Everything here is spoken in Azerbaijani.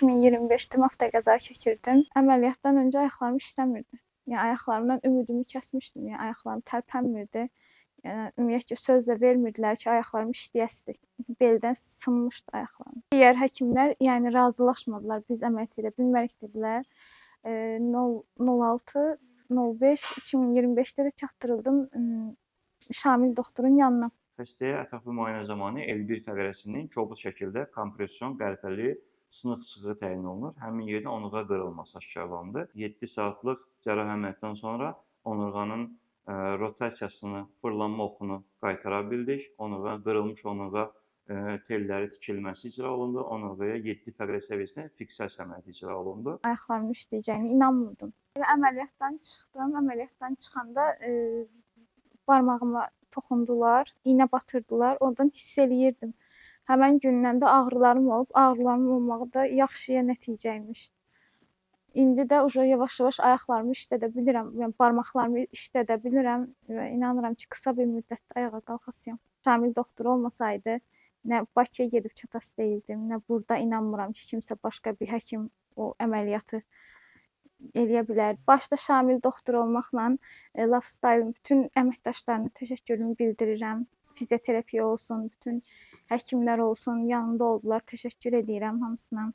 2025-də avtoqəza keçirdim. Əməliyyatdan öncə ayaqlarım işləmirdi. Yəni ayaqlarımdan ümidimi kəsmişdim. Yəni ayaqlarım tərpənmirdi. Yəni ümumiyyətcə söz də vermirdilər ki, ayaqlarım işləyəsidir. Beldən sınmışdı ayaqlarım. Digər həkimlər yəni razılaşmadılar. Biz əməliyyat edə bilmərik dedilər. 06 05 2025-də də çatdırıldım Şamil doktorun yanına. Xəstəyə ətraflı müayinə zamanı L1 fəqərəsinin kobud şəkildə kompression qəlpəli sınıq çıxığı təyin olunur. Həmin yerdə onurğa qırılması aşkarlandı. 7 saatlıq cərrahi əməliyyatdan sonra onurğanın rotasiyasını, fırlanma oxunu qaytara bildik. Onurğa qırılmış onurğa telləri tikilməsi icra olundu. Onurğaya 7 fəqərə səviyyəsində fiksasiya əməliyyatı icra olundu. Ayaqlarımın işləyəcəyinə inanmırdım. Elə əməliyyatdan çıxdım. Əməliyyatdan çıxanda barmağıma toxundular, iynə batırdılar. Oradan hiss eləyirdim. Həmən gündən də ağrılarım olub, ağrılarım olmağı da yaxşıya nəticə imiş. İndi də uje yavaş-yavaş ayaqlarımı işlədə bilirəm, yəni barmaqlarımı işlədə bilirəm və inanıram ki, qısa bir müddətdə ayağa qalxasıyam. Şamil doktor olmasaydı, nə Bakıya gedib çatası deyildim, nə burada inanmıram ki, kimsə başqa bir həkim o əməliyyatı eləyə bilər. Başda Şamil doktor olmaqla Lifestyle-ın bütün əməkdaşlarına təşəkkürümü bildirirəm. Fizioterapiya olsun, bütün həkimlər olsun, yanımda oldular. Təşəkkür edirəm hamısına.